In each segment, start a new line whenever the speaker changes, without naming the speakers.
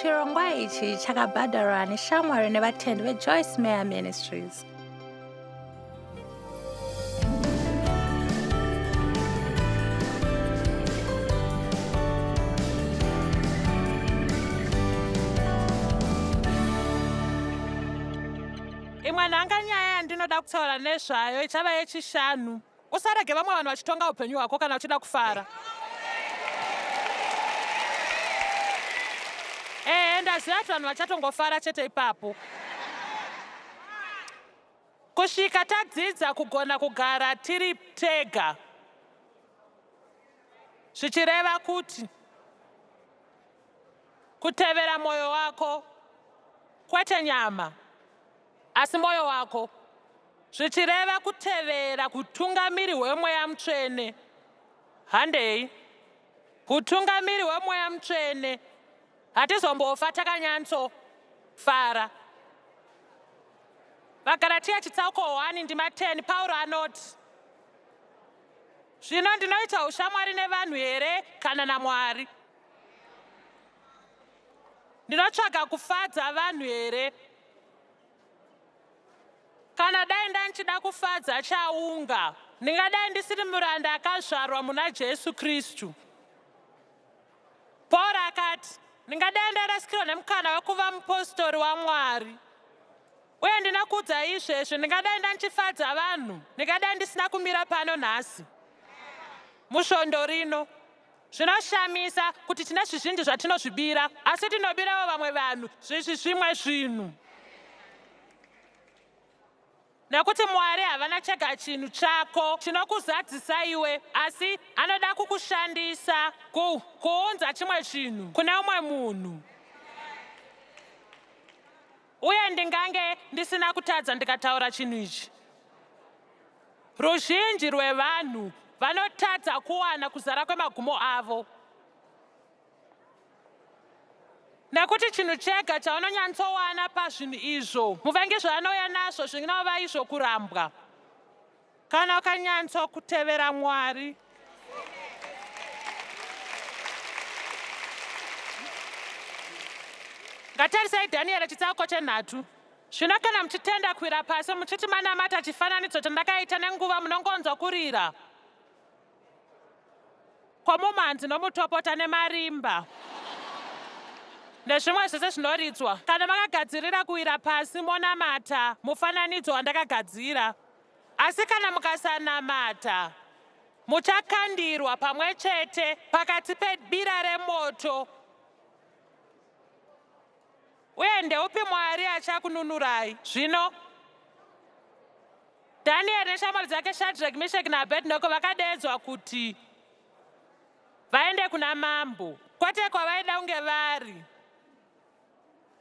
Chirongwa ichi chakabhadharwa neshamwari nevatendi veJoyce Meyer Ministries.
Imwe nhanga nyaya yandinoda kutaura nezvayo ichava yechishanu. Usarege vamwe vanhu vachitonga upenyu hwako kana uchida kufara. Ehe, ndaziva kuti vanhu vachatongofara chete ipapo. Kusvika tadzidza kugona kugara tiri tega, zvichireva kuti kutevera mwoyo wako, kwete nyama, asi mwoyo wako, zvichireva kutevera kutungamiri hweMweya Mutsvene. Handei. Hutungamiri hweMweya Mutsvene. Hatizombofa takanyatsofara. VaGaratiya chitsauko 1 ndima 10 Pauro anoti, Zvino ndinoita ushamwari nevanhu here kana naMwari? Ndinotsvaga kufadza vanhu here? Kana dai ndandichida kufadza chaunga, ndingadai ndisiri muranda akazvarwa muna Jesu Kristu. Pauro akati, Ndingadai ndarasikirwa nemukana wekuva mupostori waMwari. Uye ndinokuudzai izvezvi, ndingadai ndandichifadza vanhu, ndingadai ndisina kumira pano nhasi musvondo rino. Zvinoshamisa kuti tine zvizhinji zvatinozvibira, asi tinobirawo vamwe vanhu zvezvi zvimwe zvinhu. Nekuti Mwari havana chega chinhu chako chinokuzadzisa iwe, asi anoda kukushandisa ku, kuunza chimwe chinhu kune umwe munhu. Uye ndingange ndisina kutadza ndikataura chinhu ichi. Ruzhinji rwevanhu vanotadza kuwana kuzara kwemagumo avo. Nekuti chinhu chega chaunonyatsowana pazvinhu izvo muvengi zvaanouya nazvo zvinova izvo kurambwa. Kana ukanyatso kutevera Mwari. Ngatarisai Dhanieri chitsauko chenhatu. Zvino kana muchitenda kuwira pasi muchiti manamata chifananidzo chandakaita nenguva munongonzwa kurira kwomumhanzi nomutopota nemarimba nezvimwe zvese zvinoridzwa. Kana makagadzirira kuwira pasi monamata mufananidzo wandakagadzira. Asi kana mukasanamata, muchakandirwa pamwe chete pakati pebira remoto. Uye ndeupi Mwari achakununurai? Zvino Dhanieri neshamwari dzake Shadraki, Meshaki naAbhednego vakadeedzwa kuti vaende kuna mambo, kwete kwavaida kunge vari,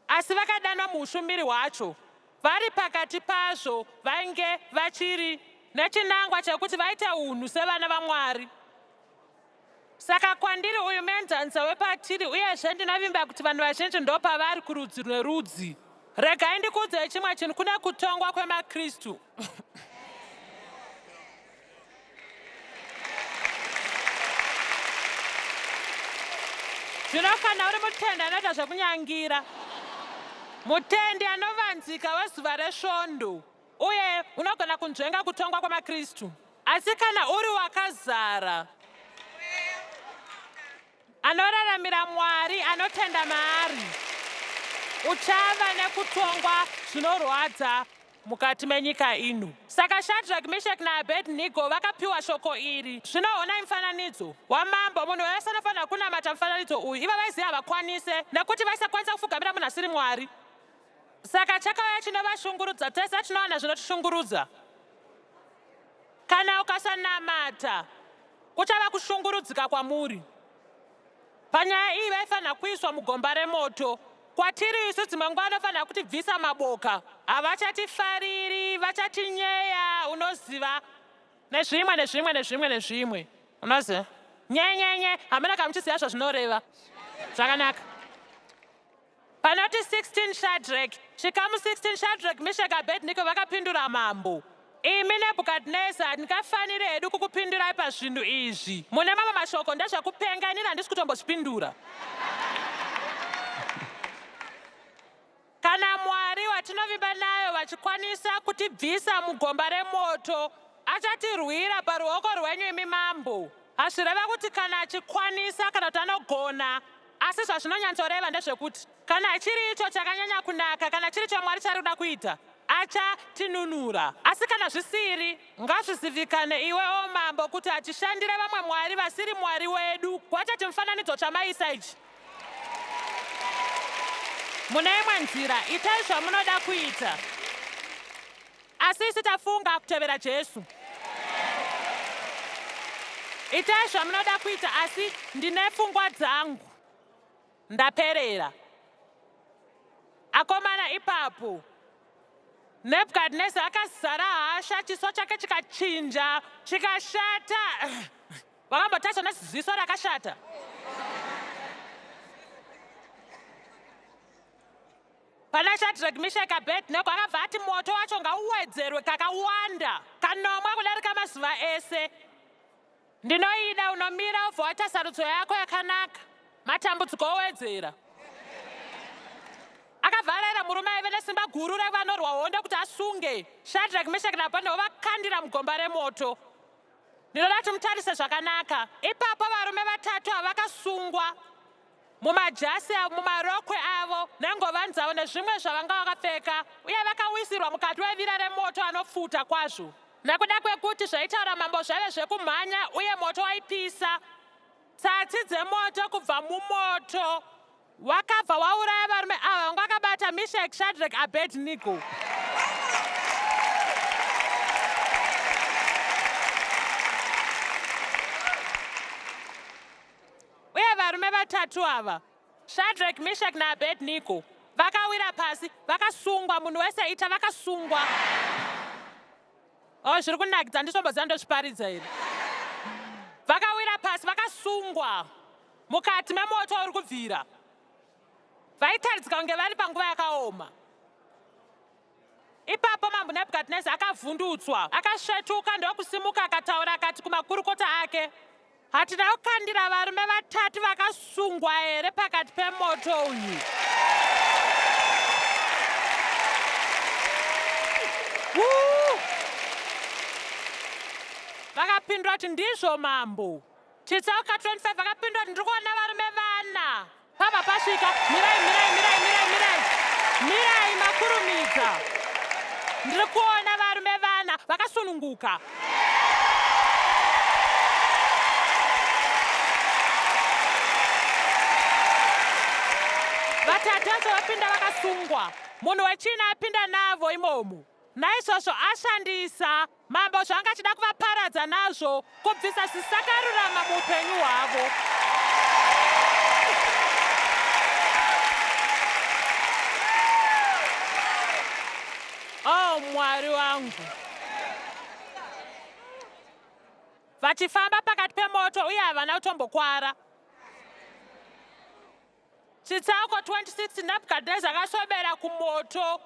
asi vakadanwa muushumiri hwacho. Vari pakati pazvo vainge vachiri nechinangwa chekuti vaite unhu sevana vaMwari. Saka kwandiri uyu muenzaniso wepatiri uyezve ndinovimba kuti vanhu vazhinji ndopavari kurudzi nerudzi. Regai ndikuudzei chimwe chinhu kune kutongwa kwemaKristu. Zvino kana uri mutendi anoita zvekunyangira, mutendi anovanzika wezuva resvondo, uye unogona kunzvenga kutongwa kwamaKristu. Asi kana uri wakazara, anoraramira Mwari, anotenda maari, uchava nekutongwa zvinorwadza mukati menyika ino. Saka Shadrach, Meshach naAbednego vakapiwa shoko iri. Zvino honai mufananidzo wamambo. Munhu wese anofanira kunamata mufananidzo uyu. Ivo vaiziva havakwanise, nekuti vaisakwanisa kufugamira munhu asiri Mwari. Saka chakauya chinovashungurudza. Tese tinowana zvinotishungurudza. Kana ukasanamata, kuchava kushungurudzika kwamuri. Panyaya iyi vaifanira kuiswa mugomba remoto. Kwatiri isu dzimwe nguva vanofanira kutibvisa maboka. Havachatifariri, vachatinyeya, unoziva, nezvimwe nezvimwe nezvimwe nezvimwe. Unoziva? Nyenyenye, hamuna kana muchiziva zvazvinoreva. Zvakanaka. Panoti 16 Shadrach, chikamu 16 Shadrach, Meshach, Abednego vakapindura mambo. Imi Nebhukadhineza, hatingafaniri hedu kukupindurai pazvinhu izvi. Mune mamwe mashoko ndezvekupenga, inini handisi kutombozvipindura. anokwanisa kutibvisa mugomba remoto achatirwira paruoko rwenyu imi mambo. Hazvireva kuti kana achikwanisa kana kuti anogona, asi zvazvinonyatsoreva ndezvekuti kana chiri icho chakanyanya kunaka, kana chiri chaMwari chaari kuda kuita, achatinunura. Asi kana zvisiri, ngazvizivikane iwe, O mambo, kuti hatishandire vamwe mwari vasiri Mwari wedu, kwete chimufananidzo chamaisa ichi. Mune imwe nzira, itai zvamunoda kuita. Asi isu tafunga kutevera Jesu. Itai zvamunoda kuita, asi ndine pfungwa dzangu. Ndaperera. Akomana ipapo. Nebhukadhineza akazara hasha, chiso chake chikachinja, chikashata. Wakambotariswa neziso rakashata? Pana Shadrach, Meshach, Abednego akabva ati moto wacho ngauwedzerwe kakawanda kanomwe kudarika mazuva ese. Ndinoida unomira ubva waita sarudzo yako yakanaka, matambudziko owedzera. Akabva arayira murume aive nesimba guru revanorwa hondo kuti asunge Shadrach, Meshach naAbednego ovakandira mugomba remoto. Ndinoda kuti mutarise zvakanaka. Ipapo varume vatatu ava vakasungwa mumajasi avo, mumarokwe avo, nengovani dzavo nezvimwe zvavanga vakapfeka, uye vakawisirwa mukati wevira remoto anopfuta kwazvo. Nekuda kwekuti zvaitaura mambo zvaive zvekumhanya uye moto waipisa, tsatsi dzemoto kubva mumoto Wakabva wauraya varume ava vanga vakabata Mishak, Shadrach, Abednego. Uye varume vatatu ava, Shadrach, Mishak naAbednego, vakawira pasi vakasungwa, munhu wese aita vakasungwa. Oh, zviri kunakidza handisomboziva ndozviparidza here. Vakawira pasi vakasungwa. Mukati memoto uri kubvira, vaitaridzika kunge vari panguva yakaoma. Ipapo mambo Nebhukadhineza akavhundutswa, akasvetuka ndokusimuka akataura akati kumakurukota ake, Hatina kukandira varume vatatu vakasungwa here pakati pemoto uyu? Vakapindura kuti ndizvo mambo. Chitsauka 25 akapindura kuti ndiri kuona varume vana pabva pasvika. Mirai, mirai, mirai, mirai, mirai, mirai, makurumidza. Ndiri kuona varume vana vakasununguka. Vatatu vacho vapinda vakasungwa. Munhu wechina apinda navo imomo. Naizvozvo ashandisa Mambo zvanga achida kuvaparadza nazvo, kubvisa zvisakarurama muupenyu hwavo. Oh, Mwari wangu. Vachifamba pakati pemoto uye havana kutombokwara. Chitsauko 26 Nebhukadhineza akaswebera kumoto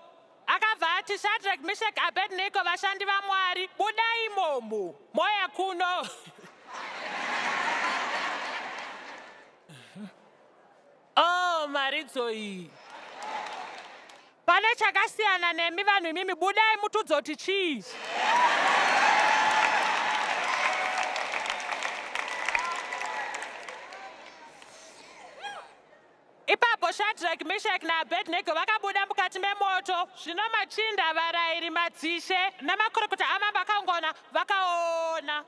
akabva ati, Shadrach, Meshach, Abednego, vashandi vaMwari, budai imomo, moya kuno. Oh, mharidzo iyi. Pane chakasiyana nemi vanhu imimi, budai mutudzoti chii? Ipapo Shadrach, Meshach naAbednego vakabuda mukati memoto. Zvino machinda, varayiri, madzishe namakurukota amambo akaungana vakaona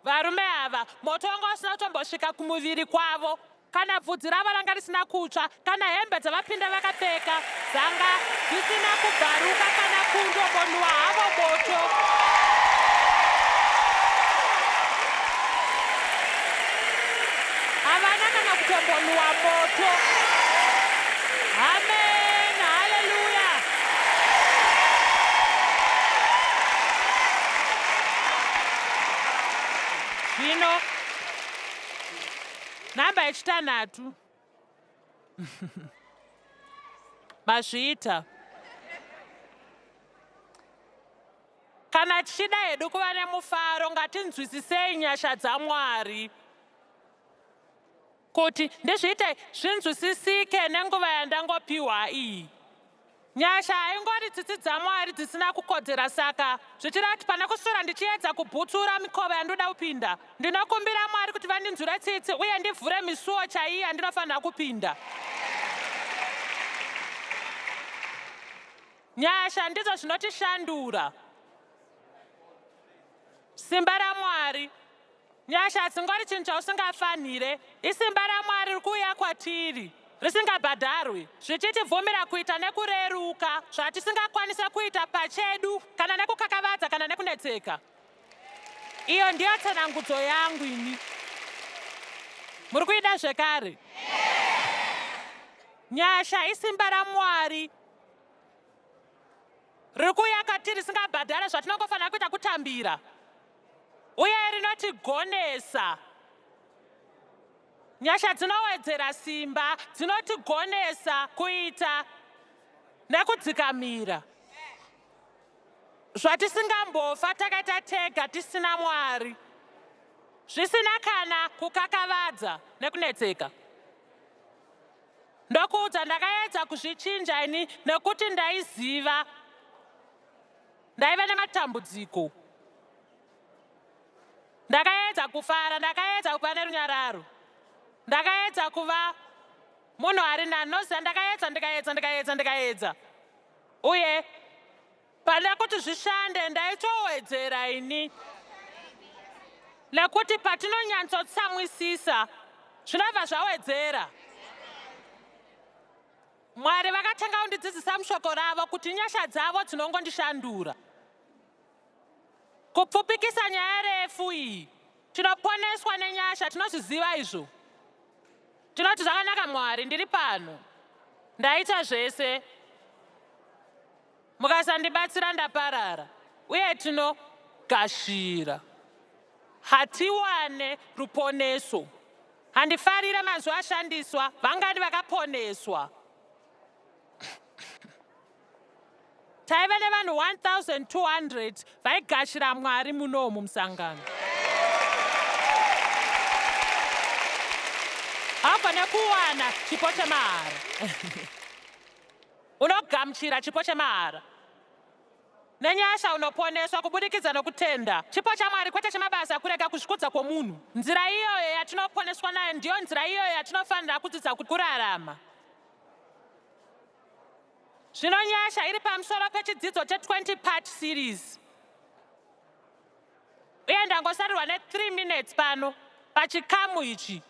varume ava. Moto wanga usina kutombosvika kumuviri kwavo, kana bvudzi ravo ranga risina kutsva, kana hembe dzavapinda vakapfeka dzanga dzisina kubvaruka kana kundombonhuwa havo moto. Havana kana kutombonhuwa moto. Amen. Haleluya. Zvino nhamba yechitanhatu. Mazviita. Kana tichida hedu kuva nemufaro, ngatinzwisisei nyasha dzaMwari. Kuti ndizviite zvinzwisisike nenguva yandangopiwa iyi. Nyasha haingori tsitsi dzaMwari dzisina kukodzera saka zvichireva kuti pane kuswera ndichiedza kubhutsura mikova yandinoda kupinda, ndinokumbira Mwari kuti vandinzwire tsitsi uye ndivhure misuo chaiyo yandinofanira kupinda. Nyasha ndidzo zvinotishandura. Simba raMwari. Nyasha hadzingori chinhu chausingafanire, isimba raMwari riri kuuya kwatiri risingabhadharwi, zvichitibvumira kuita nekureruka zvatisingakwanise kuita pachedu kana nekukakavadza kana nekunetseka. Iyo ndiyo tsanangudzo yangu ini. Muri kuida zvekare? Nyasha isimba raMwari riri kuuya kwatiri risingabhadhare zvatinongofanira kuita kutambira. Uye rinotigonesa. Nyasha dzinowedzera simba, dzinotigonesa kuita nekudzikamira zvatisingambofa takaita tega tisina Mwari, zvisina kana kukakavadza nekunetseka. Ndokuudza, ndakaedza kuzvichinja ini nekuti ndaiziva Ndaiva nematambudziko. Ndakaedza kufara, ndakaedza kuva nerunyararo. Ndakaedza kuva munhu ari nani. Noziva, ndakaedza, ndikaedza, ndikaedza, ndikaedza. Uye pane kuti zvishande, ndaitowedzera ini. Nekuti patinonyantsotsamwisisa, zvinobva zvawedzera. Mwari vakatanga kundidzidzisa mushoko ravo kuti nyasha dzavo dzinongondishandura. Kupfupikisa nyaya refu iyi, tinoponeswa nenyasha, tinozviziva izvo. Tinoti zvakanaka Mwari, ndiri pano. Ndaita zvese. Mukasandibatsira ndaparara. Uye tinogashira. Hatiwane ruponeso. Handifarire mazwi ashandiswa, vangani vakaponeswa? Taive nevanhu 1200 vaigashira Mwari muno mumusangano. Haugone kuwana chipo chemahara. Unogamuchira chipo chemahara. Nenyasha unoponeswa kubudikidza nokutenda. Chipo chaMwari kwete chemabasa kurega kuzvikudza kwomunhu. Nzira iyoyo yatinoponeswa nayo ndiyo nzira iyoyo yatinofanira kudzidza kurarama. Zvino nyasha iri pamusoro pechidzidzo che20 part series. Uye ndangosarirwa ne3 minutes pano pachikamu ichi.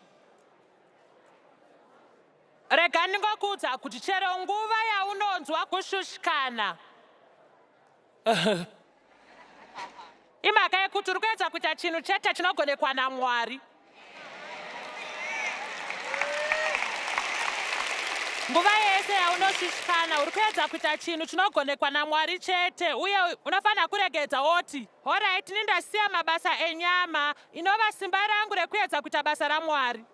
Rega ndingokuudza kuti chero nguva yaunonzwa kushushikana imhaka yekuti uri kuedza kuita chinhu chete chinogonekwa naMwari. Nguva yese yaunoshushikana uri kuedza kuita chinhu chinogonekwa naMwari chete uye unofanira kuregedza woti, Horaiti, ini ndasiya mabasa enyama, inova simba rangu rekuedza kuita basa raMwari.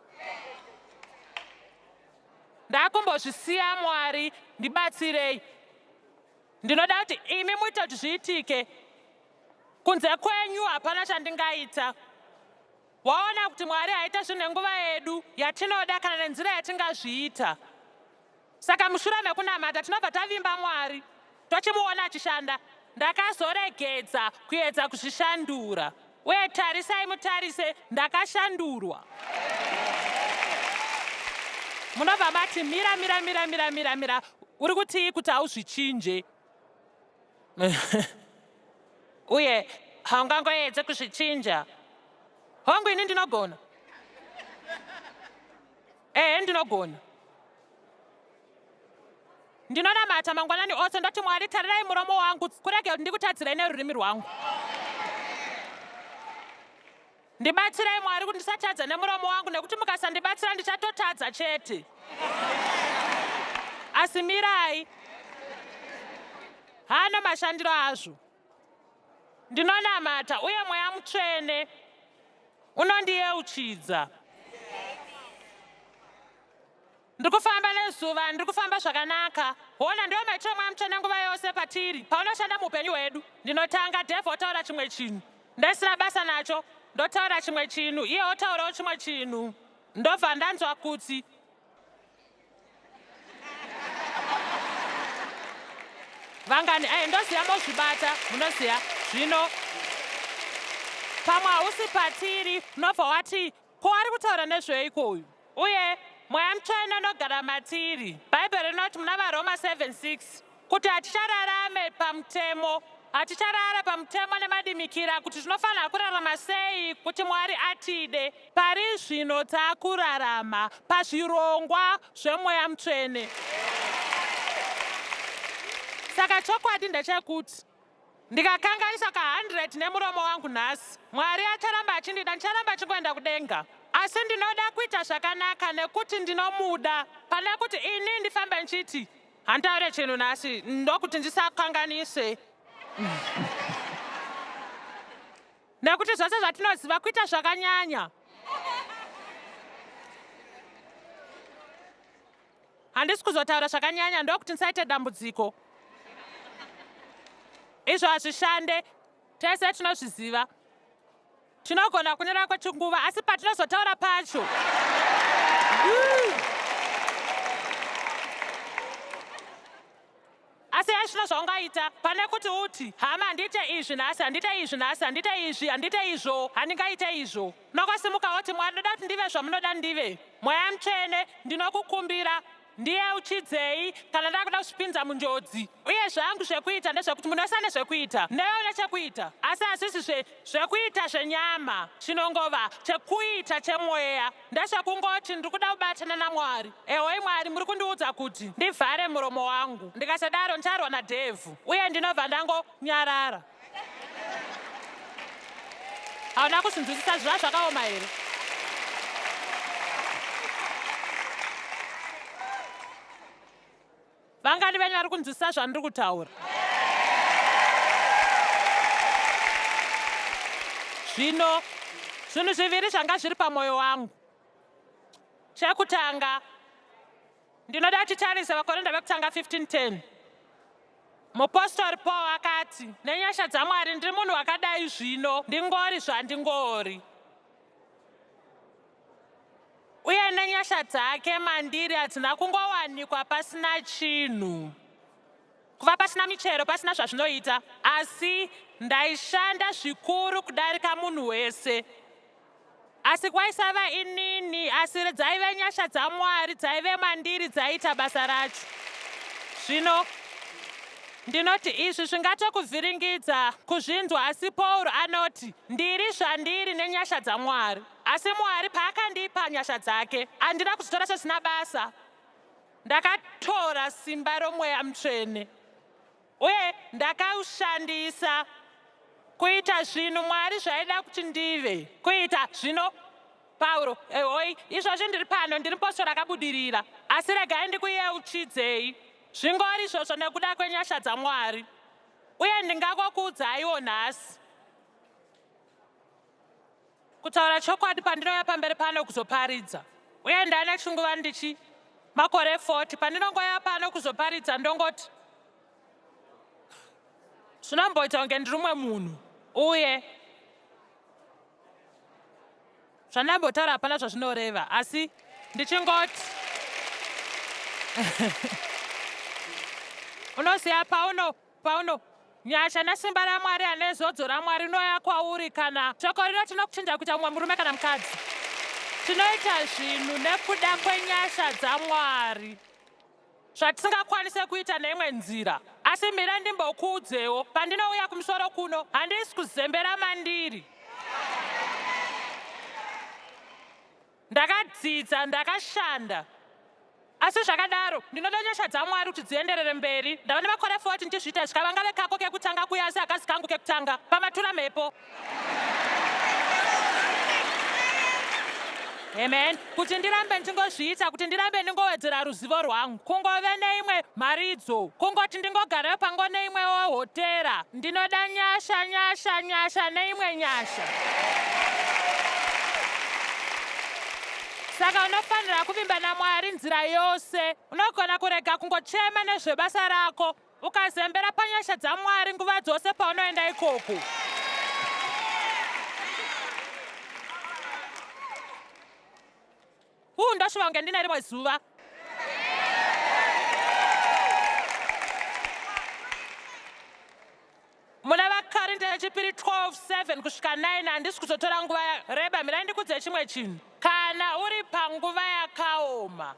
Ndakumbozvisiya Mwari ndibatsirei. Ndinoda kuti imi muite kuti zviitike. Kunze kwenyu hapana chandingaita. Waona kuti Mwari haite zvinhu nenguva yedu yatinoda kana nenzira yatingazviita. Saka mushure mekunamata tinobva tavimba Mwari tochimuona achishanda. Ndakazoregedza kuedza kuzvishandura uye tarisai mutarise ndakashandurwa. Munobva mati mira mira mira mira mira mira uri kutii kuti hauzvichinje? Uye haungangoedze kuzvichinja. Hongu ini ndinogona. Ehe ndinogona. Ndinonamata mangwanani ose ndoti Mwari tarirai muromo wangu kurege kuti ndikutadzirei nerurimi rwangu. Ndibatsirei Mwari kuti ndisatadza nemuromo wangu nekuti mukasandibatsira ndichatotadza chete. Asi mirai. Haano mashandiro azvo. Ndinonamata uye Mweya Mutsvene unondiyeuchidza. Ndiri kufamba nezuva, ndiri kufamba zvakanaka. Hona, ndiwo maitiro Mweya Mutsvene nguva yose patiri, paunoshanda muupenyu hwedu. Ndinotanga, devil otaura chimwe chinhu. Ndasina basa nacho, ndotaura chimwe chinhu, iye otaurawo chimwe chinhu. Ndobva ndanzwa kuti. Vangani? Aye, ndoziva mozvibata, munoziva. Zvino pamwe hausi patiri, unobva wati, ko ari kutaura nezveiko uyu? Uye Mweya Mutsvene unogara matiri. Bhaibheri rinoti muna VaRoma 7:6 kuti hatichararame pamutemo, haticharara pamutemo nemadimikira kuti tinofanira kurarama sei kuti Mwari atide. Pari zvino takurarama pazvirongwa zveMweya Mutsvene. Saka chokwadi ndechekuti ndikakanganisa ka 100 nemuromo wangu nhasi, Mwari acharamba achindida, ndicharamba chingoenda kudenga. Asi ndinoda kuita zvakanaka nekuti ndinomuda, pane kuti ini ndifambe ndichiti handitaure chinhu nhasi ndokuti ndisakanganise. Nekuti zvose zvatinoziva kuita zvakanyanya. Handisi kuzotaura zvakanyanya ndokuti ndisaite dambudziko. Izvo hazvishande, tese tinozviziva. Tinogona kunyora kwechinguva asi patinozotaura pacho. Asi hazvina zvaungaita pane kuti uti, Hama, handiite izvi nhasi, handiite izvi nhasi, handiite izvi, handiite izvo, handingaite izvo. Unongosimuka woti, Mwari, ndoda kuti ndive zvamunoda ndive. Mweya Mutsvene, ndinokukumbira, ndiyeuchidzei kana ndakuda kuzvipinza munjodzi. Uye zvangu zvekuita ndezvekuti munhu wese ane zvekuita. Newe une chekuita. Asi hazvisi zve, zvekuita zvenyama. Chinongova chekuita chemweya. Ndezvekungoti ndiri kuda kubatana naMwari. Ehoi Mwari, muri kundiudza kuti ndivhare muromo wangu. Ndikasadaro ndicharwa nadhevhu uye ndinobva ndangonyarara. Hauna kuzvinzwisisa zviva zvakaoma here? Vangani venyu vari kunzwisisa zvandiri kutaura? Zvino, zvinhu zviviri zvanga zviri pamwoyo wangu. Chekutanga, ndinoda titarise vaKorinda vekutanga 15:10. Mupostori Paul akati, nenyasha dzaMwari ndiri munhu wakadai zvino, ndingori zvandingori. Uye nenyasha dzake mandiri hadzina kungowanikwa pasina chinhu, kuva pasina michero, pasina zvazvinoita, asi ndaishanda zvikuru kudarika munhu wese. Asi kwaisava inini, asi dzaive nyasha dzaMwari dzaive mandiri dzaiita basa racho. Zvino ndinoti izvi zvingatokuvhiringidza kuzvinzwa, asi Pauro anoti, Ndiri zvandiri nenyasha dzaMwari. Asi Mwari paakandipa nyasha dzake, handina kuzitora sezvisina basa. Ndakatora simba roMweya Mutsvene uye ndakaushandisa kuita zvinhu Mwari zvaida kuti ndive. Kuita zvino Pauro, ehoi, izvozvi ndiri pano, ndiri mupostori akabudirira. Asi regai ndikuyeuchidzei, zvingori izvozvo nekuda kwenyasha dzaMwari. Uye ndingakokuudzaiwo nhasi. Kutaura chokwadi, pandinouya pamberi pano kuzoparidza, uye ndane chinguva ndichi makore 40, pandinongouya pano kuzoparidza, ndongoti zvinomboita kunge ndiri umwe munhu, uye zvandambotaura hapana zvazvinoreva, asi ndichingoti unoziva pauno Pauno, nyasha nesimba raMwari ane zodzo raMwari rinouya kwauri kana shoko rino tinokuchinja kuita mumwe murume kana mukadzi. Tinoita zvinhu nekuda kwenyasha dzaMwari zvatisingakwanise kuita neimwe nzira. Asi mira ndimbokuudzewo, pandinouya kumusoro kuno, handisi kuzembera mandiri. Ndakadzidza, ndakashanda. Asi zvakadaro, ndinoda nyasha dzaMwari kuti dzienderere mberi. Ndava nemakore 40 ndichizviita izvi, kavangave kako kekutanga kuya asi hakazi kangu kekutanga. Pamatura mhepo. Amen. Kuti ndirambe ndingozviita, kuti ndirambe ndingowedzera ruzivo rwangu, kungove neimwe mharidzo, kungoti ndingogarewo pango neimwewo hotera. Ndinoda nyasha, nyasha, nyasha neimwe nyasha. Saka unofanira kuvimba naMwari nzira yose. Unogona kurega kungochema nezvebasa rako ukazembera panyasha dzaMwari nguva dzose paunoenda ikoko. Huu, ndoshuva kunge ndine rimwe zuva. Vechipiri 12 7 kusvika 9. Handisi kuzotora nguva yakareba. Mirai ndikudze chimwe chinhu. Kana uri panguva yakaoma,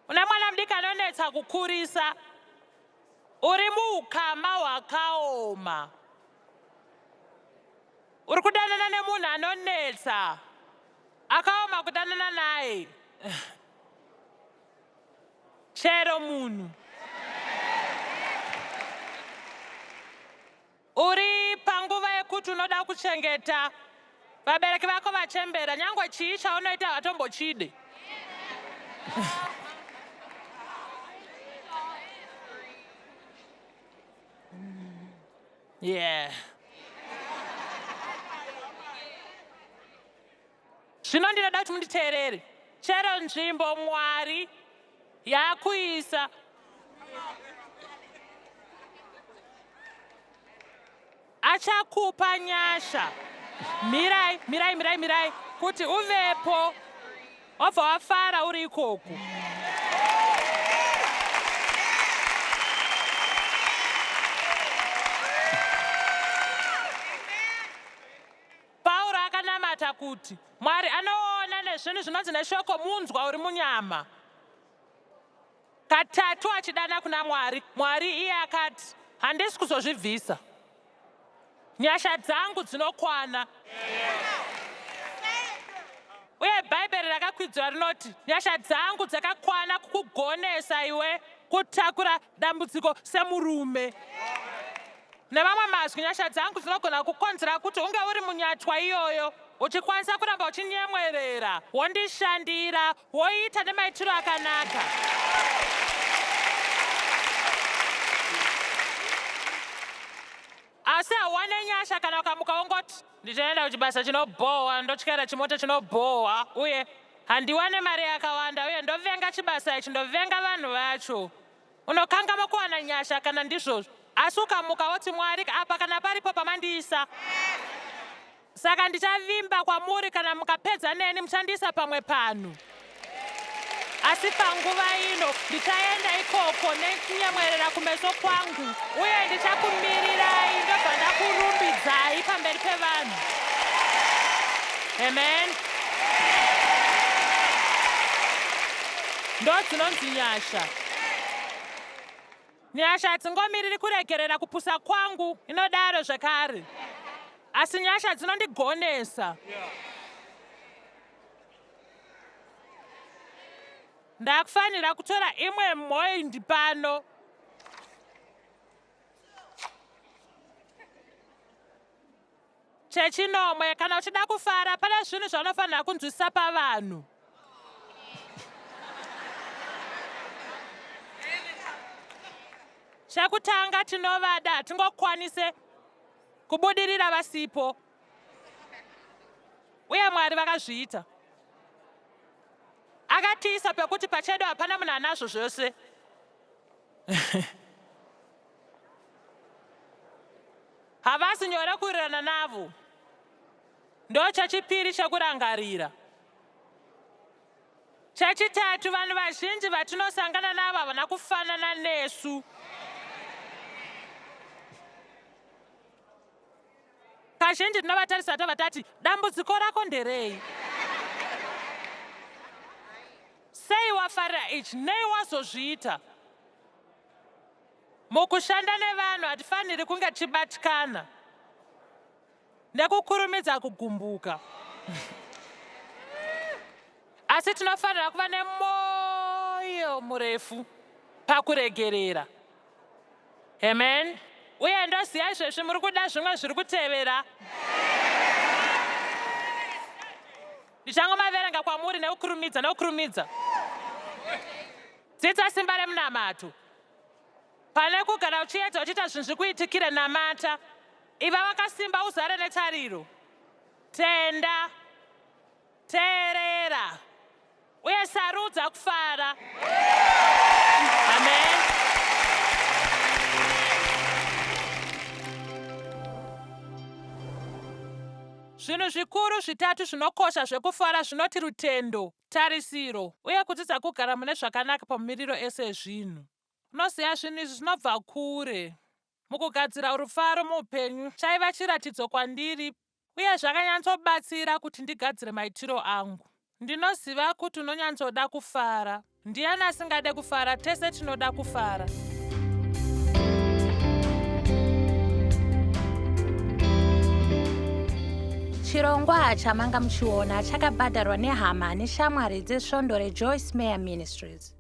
una mwana mudiki anonetsa kukurisa, uri muukama hwakaoma, uri kudanana nemunhu anonetsa, akaoma kudanana naye, chero munhu uri panguva yekuti unoda kuchengeta vabereki vako vachembera, nyangwe chii chaunoita hatombochide. Yeah, zvino ndinoda kuti munditeerere. Chero nzvimbo Mwari yakuisa, achakupa nyasha. Mirai, mirai, mirai, mirai, kuti uvepo, wabva wafara uri ikoko. Pauro akanamata kuti Mwari anoona nezvinhu zvinonzi neshoko munzwa uri munyama. Katatu achidana kuna Mwari, Mwari iye akati, handisi kuzozvibvisa. Nyasha dzangu dzinokwana. Uye Bhaibheri rakakwidzwa rinoti, nyasha dzangu dzakakwana kukugonesa iwe kutakura dambudziko semurume. Nemamwe mazwi, nyasha dzangu dzinogona kukonzera kuti unge uri munyatwa iyoyo, uchikwanisa kuramba uchinyemwerera, wondishandira, woita nemaitiro akanaka. Asi hauwane nyasha kana ukamuka wongoti, ndichaenda kuchibasa chinobhowa, ndotyaira chimota chinobhowa, uye handiwane mari yakawanda, uye ndovenga chibasa ichi, ndovenga vanhu vacho. Unokanganwa kuwana nyasha kana ndizvozvo. Asi ukamuka woti, Mwari, apa kana paripo pamandiisa, saka ndichavimba kwamuri. Kana mukapedza neni, muchandiisa pamwe panhu. Asi panguva ino ndichaenda ikoko nekunyemwerera kumeso kwangu, uye ndichakumirirai, ndobva ndakurumbidzai pamberi pevanhu. Amen. Ndo dzinonzi nyasha. Nyasha hadzingomiriri kuregerera kupusa kwangu, inodaro zvekare, asi nyasha dzinondigonesa. Ndakufanira kutora imwe mhoindi pano. Chechinomwe, kana uchida kufara, pane zvinhu zvaunofanira kunzwisisa pavanhu. Chekutanga, tinovada, hatingokwanise kubudirira vasipo, uye Mwari vakazviita. Akatiisa pekuti pachedu hapana munhu anazvo zvose. Havasi nyore kuwirirana navo. Ndo chechipiri chekurangarira. Chechitatu, vanhu vazhinji vatinosangana navo havana kufanana nesu. Kazhinji tinovatarisa tobva tati, dambudziko rako nderei? Sei wafarira ichi? Nei wazozviita? Mukushanda nevanhu hatifaniri kunge tichibatikana nekukurumidza kugumbuka, asi tinofanira kuva nemwoyo murefu pakuregerera. Amen. Uye ndoziva izvezvi muri kuda zvimwe zviri kutevera. Ndichangomaverenga kwamuri nekukurumidza, nekukurumidza. Dzidza simba remunamato. Pane kugara uchiedza uchiita zvinhu zvikuitikire, namata. Iva wakasimba uzare netariro. Tenda. Teerera. Uye sarudza kufara. Amen. Zvinhu zvikuru zvitatu zvinokosha zvekufara zvinoti rutendo, tarisiro, uye kudzidza kugara mune zvakanaka pamamiriro ese ezvinhu. Unoziva, zvinhu izvi zvinobva kure. Mukugadzira rufaro muupenyu chaiva chiratidzo kwandiri uye zvakanyatsobatsira kuti ndigadzire maitiro angu. Ndinoziva kuti unonyatsoda kufara. Ndiani asingade kufara? Tese tinoda kufara.
Chirongwa chamanga muchiona chakabhadharwa nehama neshamwari dzesvondo reJoyce Meyer Ministries.